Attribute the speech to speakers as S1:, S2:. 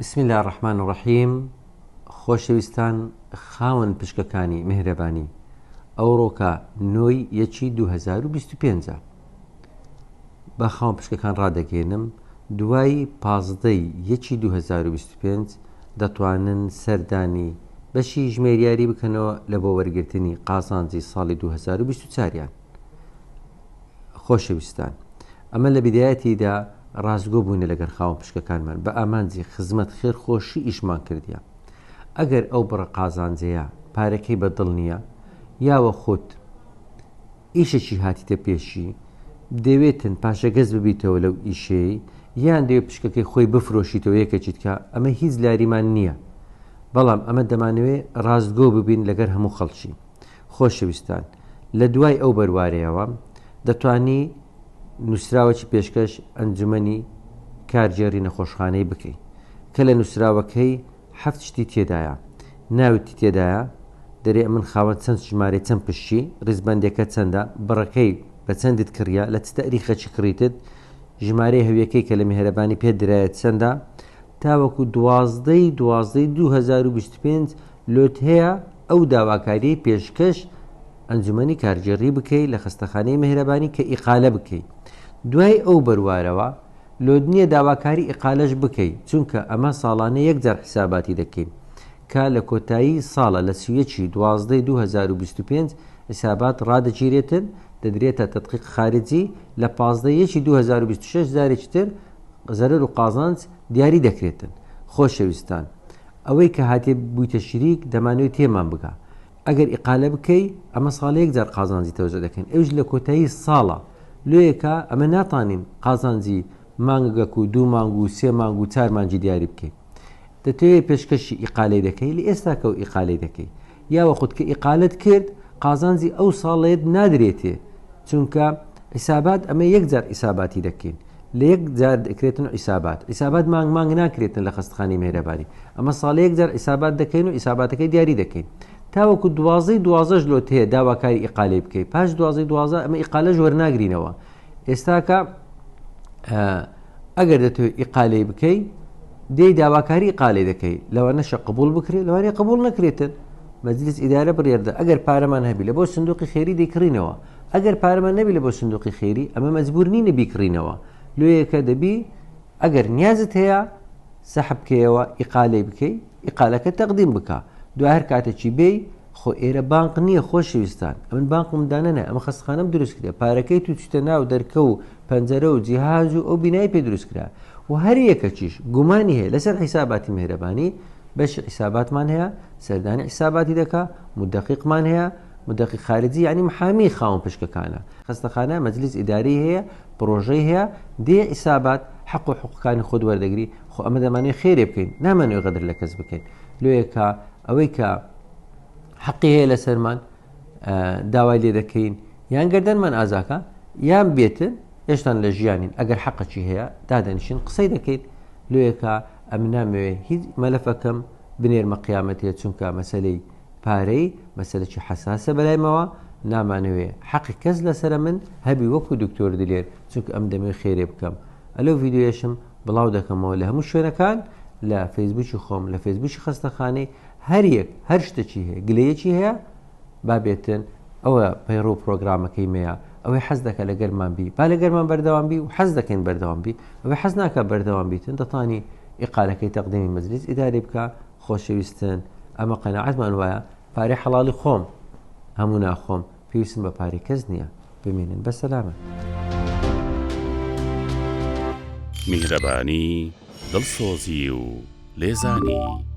S1: بسم اللە الرحمن الرحیم خۆشەویستان خاوەن پشکەکانی میهرەبانی ئەوڕۆکە نۆی یەکی 2025 بە خاوەن پشکەکان ڕادەگەێنم دوای پازدەی یەکی 2025 دەتوانن سەردانی بەشی ژمێریاری بکەنەوە لە بۆ وەرگرتنی قازانجی ساڵی 2024یان خۆشەویستان ئەمە لە بیدایەتیدا ڕاستگۆ بووینە لەگەر خاوەن پشکەکانمان بە ئامانجی خزمەت خێر خۆشی ئیشمان کردیە ئەگەر ئەو بڕە قازانجەیە پارەکەی بە دڵ نییە یاوە خود ئیشێکی هاتیتە پێشی دەوێتن پاشەگەز ببیتەوە لەو ئیشەی یان دەوێت پشکەکەی خۆی بفرۆشیتەوە یەکەکی تکە ئەمە هیچ لاریمان نییە بەڵام ئەمە دەمانەوێ ڕاستگۆ ببین لەگەر هەموو خەڵکی خۆشەویستان لە دوای ئەو بەروارەیەوە دەتوانی نووسراوەکی پێشکەش ئەنجومەنی کارگێڕی نەخۆشخانەی بکەی کە لە نووسراوەکەی هەفت شتی تێدایە ناوتی تێدایە دەرێ ئەمن خاوەن چەند ژمارەی چەند پشکی ڕیزبەندەکە چەندە بڕەکەی بە چەندت کڕیە لە چ تەریخەکی کڕیتت ژمارەی هەویەکەی کە لە میهرەبانی پێت درایە چەندە تاوەکو دوازدەی دوازدەی 2025 لۆت هەیە ئەو داواکاریەی پێشکەش ئەنجومەنی کارگێڕی بکەی لە خەستەخانەی میهرەبانی کە ئیقالە بکەی دوای ئەو بەروارەوە لۆت نییە داواکاری ئیقالەش بکەی چونکە ئەمە ساڵانە یەک جار حیساباتی دەکەین کە لە کۆتایی ساڵە لە 31 دوازدەی 2025 حیسابات ڕادەگیرێتن دەدرێتە تدقیق خارجی لە 15 یەکی 2026 جارێکی تر زەرەر و قازانج دیاری دەکرێتن خۆشەویستان ئەوەی کە هاتێ بوویتە شریک دەمانەوێت تێمان بگا ئەگەر ئیقالە بکەی ئەمە ساڵێ یەک جار قازانجی تەوزع دەکەین ئەویش لە کۆتایی ساڵە لۆیەکە ئەمە ناتانین قازانجی مانگەک و دوو مانگ و سێ مانگ و چار مانگی دیاری بکەین دەتەوێت پێشکەشی ئیقالەی دەکەی لە ئێستاکە و ئیقالەی دەکەی یاوەخود کە ئیقالت کرد قازانجی ئەو ساڵێت نادرێتێ چونکە عیسابات ئەمە یەک جار عیساباتی دەکەین لە یەک جار دەکرێتن عیسابات عیسابات مانگ مانگ ناکرێتن لە خەستخانی مێرەبانی ئەمە ساڵی یەک جار عیسابات دەکەین و عیساباتەکەی دیاری دەکەین تاوەکو دوازەی دوازەش لۆت هەیە داواکاری ئیقالەی بکەیت پاش دوازەی دوازە ئەمە ئیقالەش وەرناگرینەوە ئێستاکە ئەگەر دەتەوێت ئیقالەی بکەی دێی داواکاری ئیقالەی دەکەی لەوانەشە قبول بکرێت لەوانەیە قبول نەکرێتن مەجلیس ئیدارە بڕیاردا ئەگەر پارەمان هەبی لە بۆ سندوقی خێری دەیکڕینەوە ئەگەر پارەمان نەبی لە بۆ سندوقی خێری ئەمە مەجبور نینە بیکڕینەوە لۆیەکە دەبی ئەگەر نیازت هەیە سەحب بکەیەوە ئیقالەی بکەی ئیقالەکە تەقدیم بکە دوای هەر کاتێکی بێی خۆ ئێرە بانق نییە خۆشەویستان ئەمن بانقم دانەنە ئەمە خەستخانەم دروست کرا پارەکەی تو چیتە ناو دەرکە و پەنجەرە و جیهاز و ئەو بینای پێ دروست کرا و هەر یەکەکیش گومانی هەیە لەسەر حیساباتی میهرەبانی بەشی حیساباتمان هەیە سەردانی حیساباتی دەکا مدەقیقمان هەیە مدەقیق خارجی یعنی محامی خاوەن پشکەکانە خەستەخانە مەجلیس ئیداری هەیە پرۆژەی هەیە دێ حیسابات حەق و حقوقەکانی خۆت وەردەگری خۆ ئەمە دەمانەوێت خێرێ بکەین نامانەوێت غەدر لە کەس بکەین لۆیەکە ئەوەی کە حەقی هەیە لەسەرمان داوای لێ دەکەین یان گردنمان ئازاکە یان بێتن هێشتان لە ژیانین ئەگەر حەقەکی هەیە دادەنیشین قسەی دەکەین لۆیەکە ئەم نامەوێ هیچ مەلەفەکەم بنێرمە قیامەتێ چونکە مەسلەی پارەی مەسەلەکی حەساسە بەلایمەوە نامانەوێ حەقی کەس لەسەرە من هەبی وەکو دکتۆر دلێر چونکە ئەم دەمەوێ خێرێ بکەم ئەلەو ڤیدیۆیەشم بڵاو دەکەمەوە لە هەموو شوێنەکان لە فەیسبوکی خۆم لە فەیسبوکی خەستەخانەی هەر یەک هەر شتێکی هەیە گلەیەکی هەیە با بێتن ئەوە پەیڕەو پرۆگرامەکەی مەیە ئەوەی حەز دەکە لە گەرمان بی با لە گەرمان بەردەوام بی و حەز دەکەین بەردەوام بی ئەوەی حەز ناکە بەردەوام بیتن دەتانی ئیقالەکەی تەقدیمی مەجلیس ئیداری بکە خۆشەویستن ئەمە قەناعەتمان وایە پارەی حەڵاڵی خۆم هەموو ناخۆم پێویستم بە پارەی کەس نییە بمێنن بە سەلامەت.
S2: میهرەبانی، دڵسۆزی و لێزانی.